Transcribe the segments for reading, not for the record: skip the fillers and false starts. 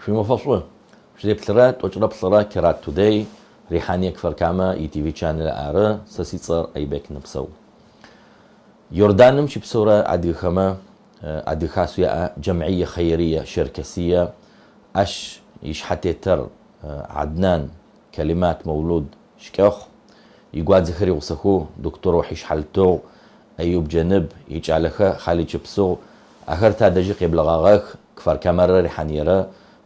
Шъуимэфэ шӏу! Шъузеплъырэ тӏокӏырэ плӏырэ Керак Today, Рихьание Кфар-Камэ и ТВ чанел ары, сэ сицӏэр Айбек Нэпсэу. Иорданым щыпсэурэ адыгэхэмэ Адыгэ Хасэу яӏэ Джамгьие Хъайрие Щеркэсие, ащ ишъхьэтетыр Аднан Калимат Мовлуд Шкӏэхъу, игуадзэхэр игъусэхэу докторэу Хьиш Хьалтыгъу, Аюб Джэныб, икӏалэхэ Хъалид Чыпсыгъу, ахэр тадэжьи къеблэгъагъэх, Кфар-Камэрэ Рихьаниерэ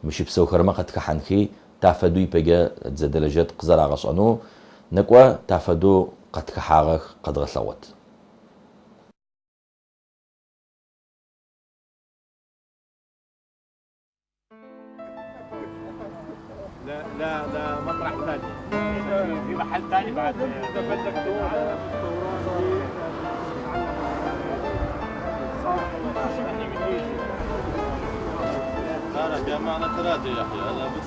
мыщ щыпсэухэрэмэ къэтхыхьанхи, тафэдэу ипэкӏэ тызэдэлэжьэт къызэрагъэшӏэнэу, нэкӏо тафэдэу къэтхыхьагъэх, къэдгъэлъэгъот. لا لا لا، مطرح ثاني، في محل ثاني بعد. انا جمعنا ثلاثة يا اخي، انا بس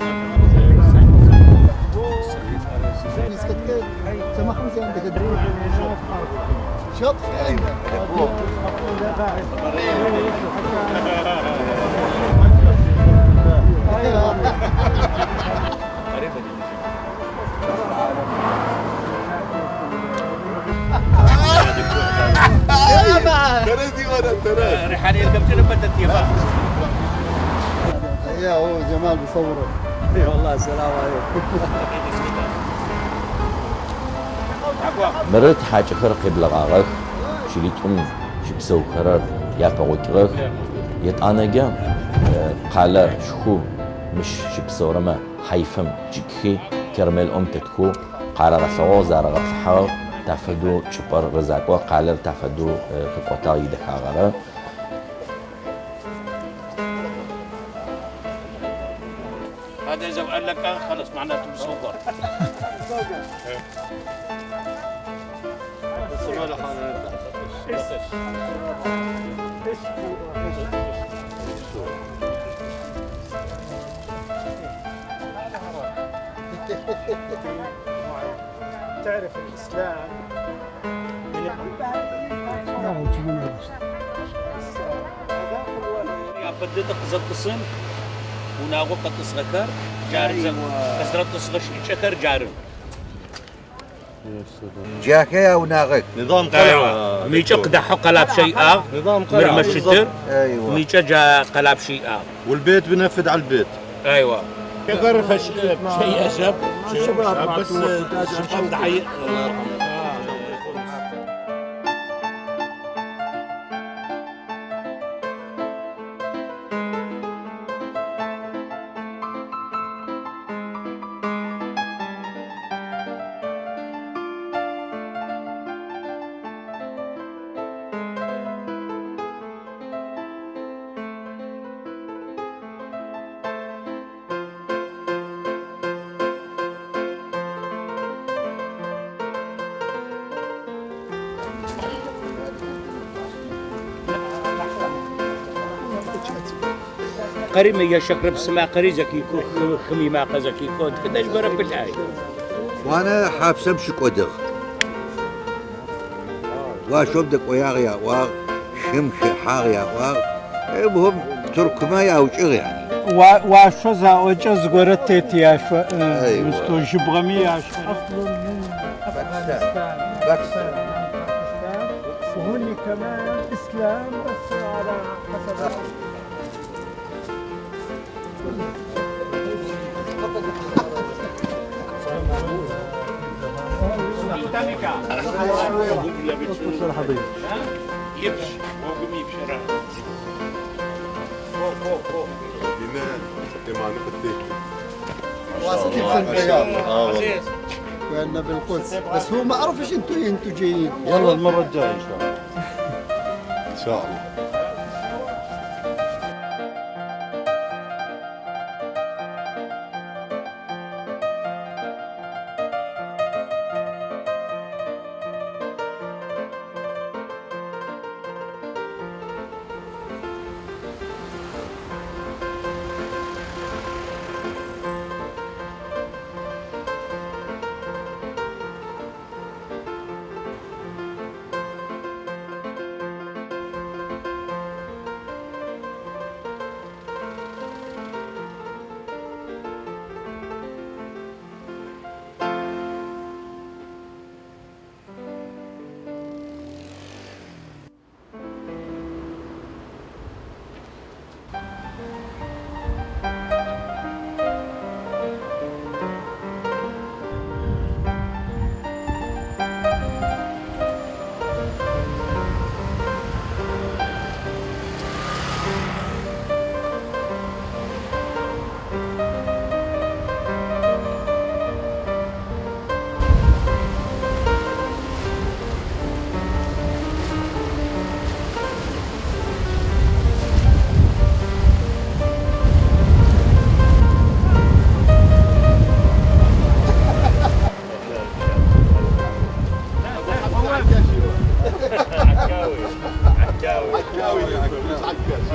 ريحانية الكابتن بدت يبا. يا هو جمال بصوره. اي والله، السلام عليكم. Мыры тихьакӏэхэр къеблэгъагъэх, чылитӏум щыпсэухэрэр япэгъокӏыгъэх. Етӏанэкӏэ къалэ шху мыщ щыпсэурэмэ Хьайфэм кӏыкӏхи Кермелӏом тетхэу къарагъэлъэгъугъ, зарагъэплъыхьагъ, тафэдэу чӏыпӏэр рэзакӏо, къалэр тафэдэу хэкӏотагъ идэхагъэрэ. هذا اذا قال لك اه خلص معناته بصور. بس ما لحالنا. تعرف الاسلام. بدت قزت وناغو قد صغكر جار قزرت صغش شكر جار. جاكيا وناغك. نظام قلعة. ميجا قدحو قلاب شيء آه. نظام قلعة. مرمشتر. ايوه. ميجا جا قلاب شيء آه. والبيت بنفذ على البيت. ايوه، غرفة شيء أشب بس الشباب دحي. الله يرحمه. قريب يا شكر بسما قري زكي كو خمي ما قزكي كو كداش برب بالآي. وانا حابسم شكودغ وشو بدك وياغ يا واغ شمش حاغ يا واغ، المهم ترك ما يا وشغ يعني. Уашъо заӏокӏэ зыгорэ тет яшъо. أيوة. Мысто жьыбгъэми яшъо. أصل من باكستان. أفغانستان. باكستان. باكستان، وهن كمان إسلام بس على حسب. يبش فوق يبش فوق فوق فوق. بناء كمان. وصلت الرياض. اه والله. كنا بالقدس بس هو ما عرفش انتوا جايين. يلا المرة الجاية ان شاء الله. ان شاء الله. عكاوي عكاوي عكاوي مش عكاش.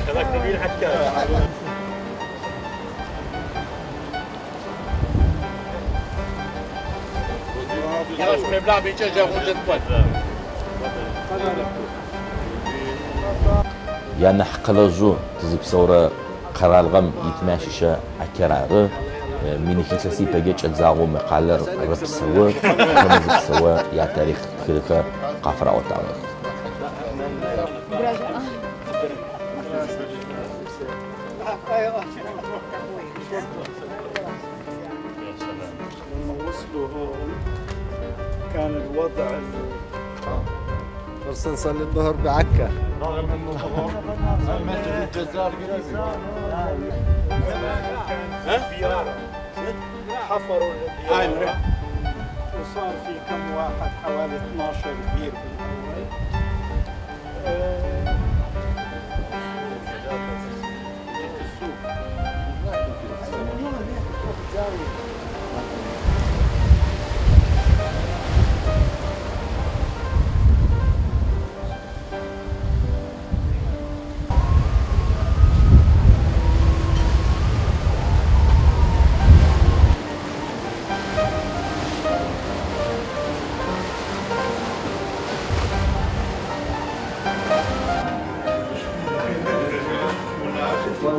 هذاك نبيل عكاوي. Янахь къэлэжъэу тызыпсэурэ къэралыгъэм итмэ ащыщэ Акер ары. Миних илъэс ипэкӏэ кӏэдзагъэу мы къалэр рэпсэу, хэмэ зыпсэуэ ятарихъ тхылъхэр къафыраӏотагъэх. لما وصلوا هون كان الوضع فرصة نصلي الظهر بعكا. رغم انه ظهر مسجد الجزار قريب. كان في بيارة، حفروا البيارة وصار في كم واحد، حوالي 12 بير بالأول.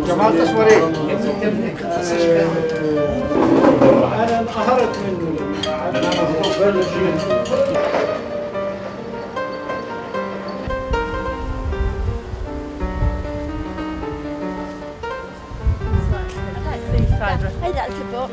جمال تصويري. أنا انقهرت منه. هيدا الكبور.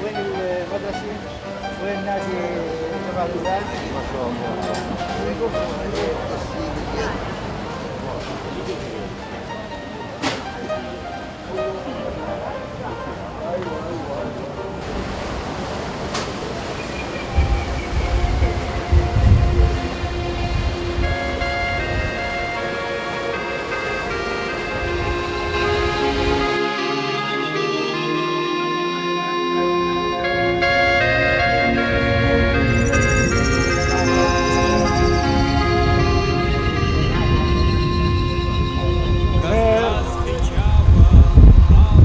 وين المدرسة؟ وين نادي تبع الأولاد؟ ما شاء الله.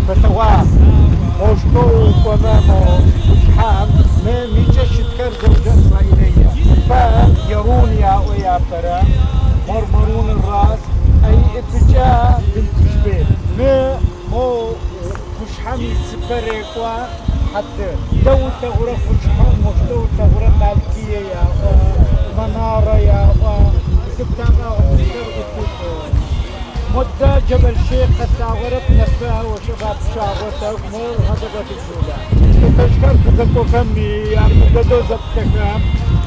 فتوى موشكو ومامو شحال ما ميجاش تكر زوجة إسرائيلية فيرون يا ويا برا مرمرون الراس أي اتجاه بنت جبيل ما مو مش حمي تسبريكوا حتى دولة غرف مش مش دولة غرف مالكية يا منارة يا مدة جبل شيخ التاورت نفسها وشباب شاغوتا مور هذا الجولة تشكر كذا فمي يعني قدو زبتك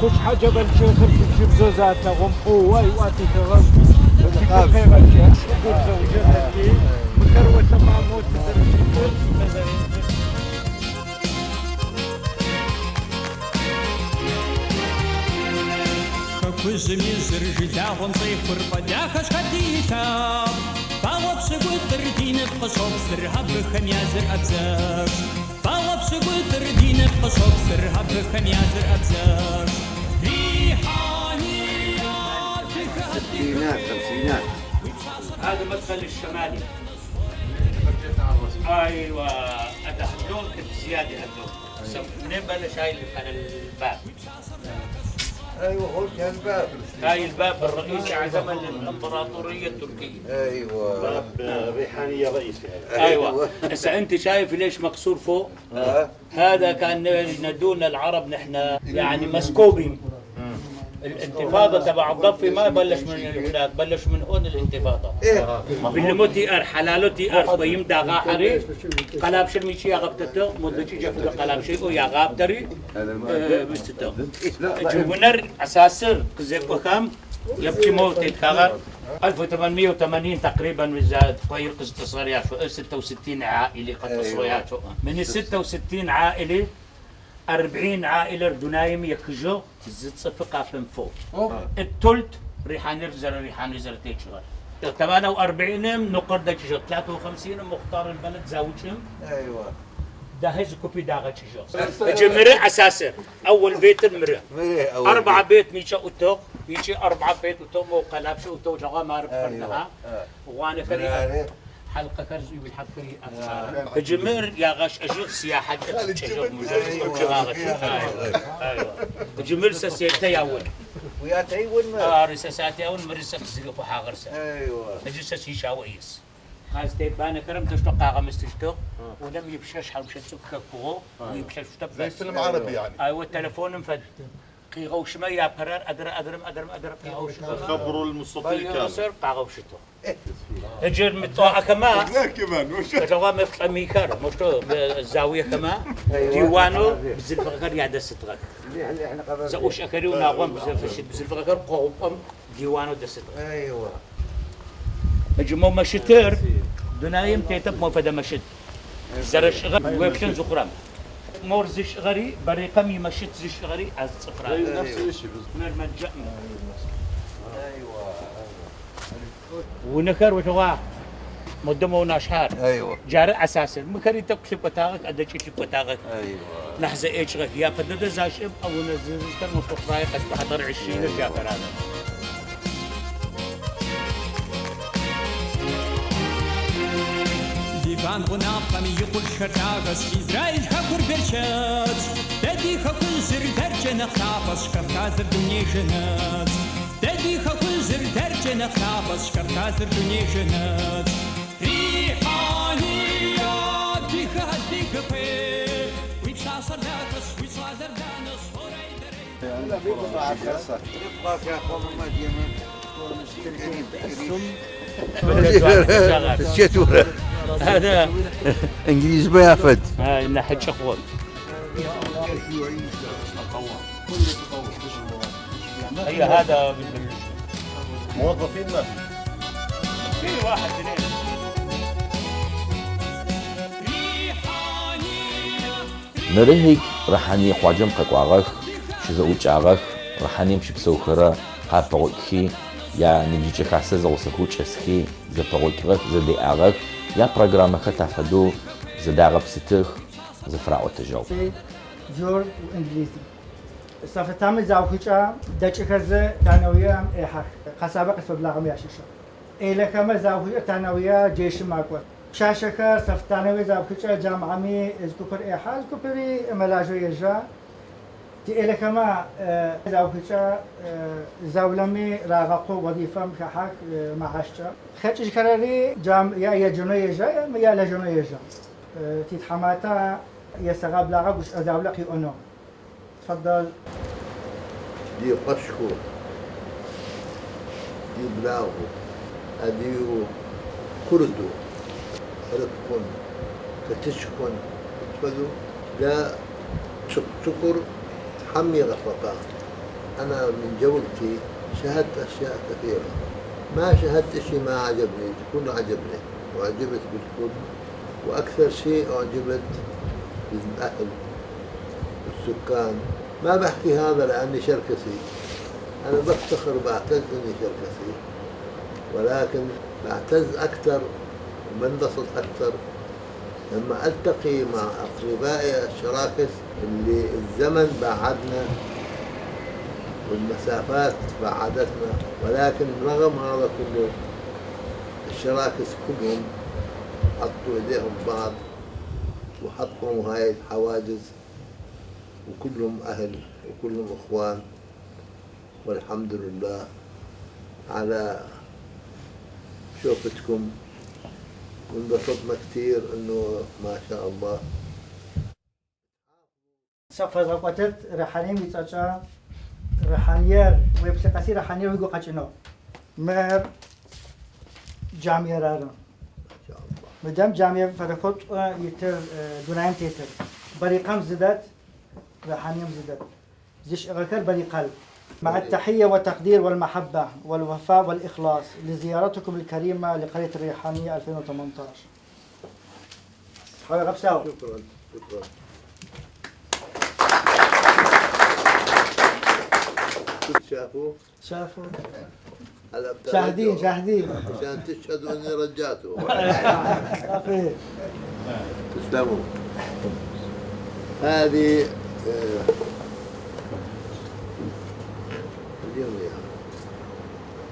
كوش حاجة جبل شيخ تجيب زوزاتا غم قوة يواتي تغم زوجتك مكروة ماموت. Хэкужьым и жьыр жылагъуэм щӏехур, фӏэдахэщ хэти илъагъу. Вагъуэ пщыкӏутӏыр ди нып къыщопсыр, абыхэм я зыр Абзэгщ. Вагъуэ пщыкӏутӏыр ди нып къыщопсыр, абыхэм я зыр Абзэгщ. Рихьэние, адыгэ, ستينات адыгэ, خمسينات. уи пщащэр هذا مدخل الشمالي. ايوه، هذا هاللون كنت زياده هاللون. منين بلش هاي اللي كان الباب؟ ايوه، هو كان باب. هاي الباب الرئيسي على زمن الامبراطوريه التركيه. ايوه. ريحانية رئيسي. ايوه، هسه انت شايف ليش مكسور فوق؟ آه. هذا كان ينادونا العرب نحن يعني مسكوبين. الانتفاضة تبع الضفة ما بلش من هناك، بلش من هون الانتفاضة. ايه. بالموتي ار حلالوتي ار بيم داغا حري قلاب شرميشي يا غبتته مدتي جفت قلاب شيء يا غابتري بستو جونر اساسر كزيكو كام يبكي موت كاغر 1880 تقريبا وزاد طير قصة صغير يا شو 66 عائلة قد أيوة. شو من ال 66 عائلة 40 عائلة دنايم يكجو زد صفقة من فوق الثلث ريحان زر ريحان زر تيتشغل 48 نقر دجو 53 مختار البلد زاوجهم. ايوه. ده هز كوبي داغا تشجو جمرة اساسا اول بيت المرة. مرة أول. أربعة بيت ميشا أوتوق ميشي أربعة بيت أوتوق مو قلاب شو أوتوق جوا ما أعرف فردها وأنا فريق أيوة. حلقة كرز بالحق فريق جمر يا غش أجيب سياحة أيوة جمر سسيتا ياول. ويا تعيون ما آه رساسات ياول مرسا خزرق وحاغرسا. ايوه. نجلس شاويس هاز تيبانا كرم تشتو قاغا مستشتو ولم يبشش حال مشت سكة كوغو ويبشش تبس. زي فيلم عربي يعني. ايوه، التليفون مفد قيغو شما يا برر ادر ادرم ادرم ادر قيغو شما. خبروا المستطيل كامل. يصير قاغو شتو هجر مطوعة كما لا كمان وش تلغى مفت ميكار مشتو الزاوية كما ديوانو بزلفغر يا دستغر. اللي احنا قبل زوش اكري وناغوان بزلفشت بزلفغر قوم ديوانو دستغر. ايوه. جمو مشتر دنايم تيتب مو فدا مشت زرش غ ويبشن زخرام مور زش غري بريقم يمشت زش غري از صفرا. نفس الشيء. من الملجأ ونكر وشوا مدمو ناشهار. ايوه. جار اساسا مكري تكشف بتاعك ادشي بتاعك. ايوه. لحظة ايش غير يا فدد زاشب او نزل مفرايق حضر 20 شافر هذا. Ливан гъунапкъэм и къуршхэр лъагэщ, Израиль хэкур берычэтщ. Дэ ди хэкужьыр дэркӏэ нэхъ лъапӏэщ, Кавказыр дуней жэнэтщ. Дэ ди хэкужьыр дэркӏэ нэхъ лъапӏэщ, Кавказыр дуней жэнэтщ. Рихьэние, адыгэ, адыгэ куей, уи пщащэр дахэщ, уи щӏалэр данэщ, орей дэрей. يبقى يا اخوان ما ديما كريم. الشتورة. هذا انجليز ما يافد. هاي ناحية شخوط هي هذا موظفين ما في. في واحد اثنين. Рихьэние, Нэрыхьик Рахьание къуаджэм къэкӏуагъэх, щызэӏукӏагъэх, Рахьанием щыпсэухэрэ къапэгъокӏхи, я ныбжьыкӏэ хасэ зэгъусэхэу чӏэсхи, зэпэгъокӏыгъэх, зэдеӏагъэх, я программэхэр тафэдэу зэдагъэпсытых, зэфраӏотэжьыгъ. جور وانجليزي الصف الثامن زاوخيشا دچخز تانوية ايحك قصابة قصب لاغم ياششا إلى كما زاوخيشا تانوية جيش ماكو شاشخا صف تانوي زاوخيشا جامعة زكوبر ايحا زكوبري ملاجو يجا تي إلى كما زاوخيشا زاولمي راغقو وظيفة مخحك معاشتا خدش كراري جام يا يجنو يجا يا لجنو يجا تيت حماتا يسغاب لاغا قش أزاولقي أنو تفضل. دي قشكو دي بلاغو أديو كردو رتكن كتشكن تفدو لا تشكر حمي غفقا. أنا من جولتي شاهدت أشياء كثيرة، ما شاهدت شيء ما عجبني، كله عجبني وعجبت بالكل، وأكثر شيء أعجبت بالأهل السكان. ما بحكي هذا لأني شركسي. أنا بفتخر بعتز إني شركسي، ولكن بعتز أكثر وبنبسط أكثر لما ألتقي مع أقربائي الشراكس اللي الزمن بعدنا والمسافات بعدتنا، ولكن رغم هذا كله الشراكس كلهم حطوا ايديهم ببعض وحطوا هاي الحواجز، وكلهم أهل وكلهم إخوان، والحمد لله على شوفتكم، وانبسطنا كثير انه ما شاء الله. Сэ къыфэзгъэкӏотэт Рыхьанием ицӏэкӏэ Рыхьаниер, уеплъы къэси Рыхьаниер уигу къэкӏынэу. Мыр джамиер ары. ما شاء الله. Мыдэм джамие фэдэхэу тӏо итыр дунаим тетыр. Барикъэм зы дэт, Рыхьанием зы дэт. Зышӏыгъэхэр Барикъэл. مع التحية والتقدير والمحبة والوفاء والإخلاص لزيارتكم الكريمة لقرية الريحانية 2018. حبيبي غبساو. شكرا شكرا. شافوا؟ شافوا. هلا بترجعوا. شاهدين شاهدين. عشان تشهدوا اني رجعته. صافي. تسلموا. هذه اليوم اياها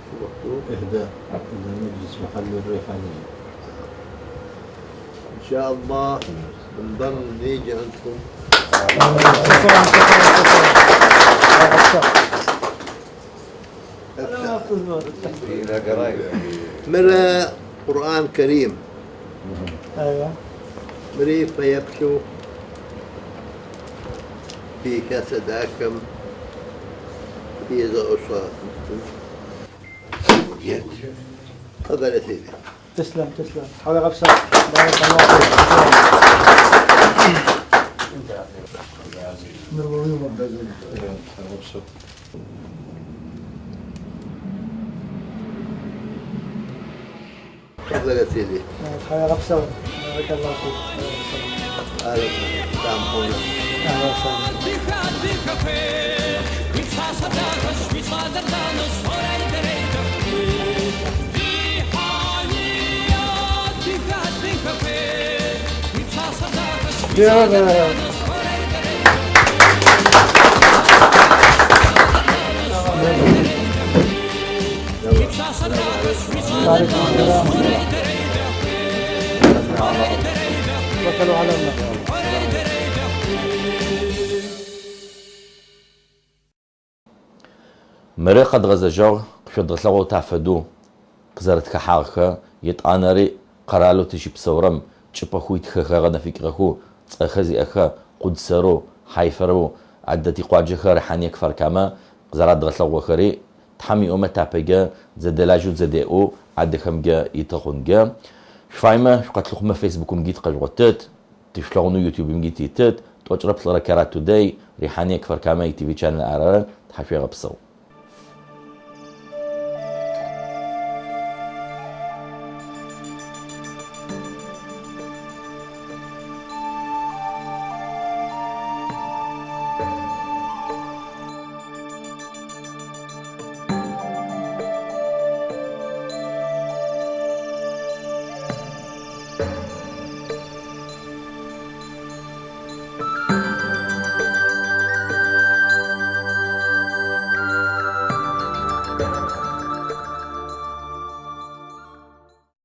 شو مكتوب؟ إهداء إلى مجلس محل الريحانية. ان شاء الله بنضل نيجي عندكم. شكرا شكرا شكرا. ما بتزبط. إلى قرايب. مرة قرآن كريم. ايوه. مري فيبشو في كسداكم في زعصا. تفضل يا سيدي. تسلم تسلم. حبيبي غبسة بارك الله فيك. تفضل يا سيدي. حبيبي غبسة بارك الله فيك. اهلا وسهلا، سامحونا. اهلا وسهلا. توكلوا على الله. Мыры къэдгъэзэжьыгъ къышъодгъэлъэгъоу тафэдэу къызэрэтхэхьагъэхэ етӏанэри къэралэу тыщыпсэурэм чӏыпӏэхэу итхэхэ гъэнэфыкӏыгъэхэу цӏэхэ зиӏэхэ Къудсэрэу, Хьайфэрэу адэ тикъуаджэхэр Рыхьание Кфар-Камэ къызэрадгъэлъэгъухэри Тхьэм иӏомэ тапэкӏэ зэдэлажьэу зэдеӏэу адэхэмкӏэ итэхъункӏэ. Шъуфаемэ шъукъэтлъыхъумэ Фейсбукымкӏи тыкъэжъугъотыт, тышъулъэгъунэу Ютубымкӏи титыт, 43 Карат Today, Рихьание Кфар-Камэ и ТВ channel ары, тхьашъуегъэпсэу.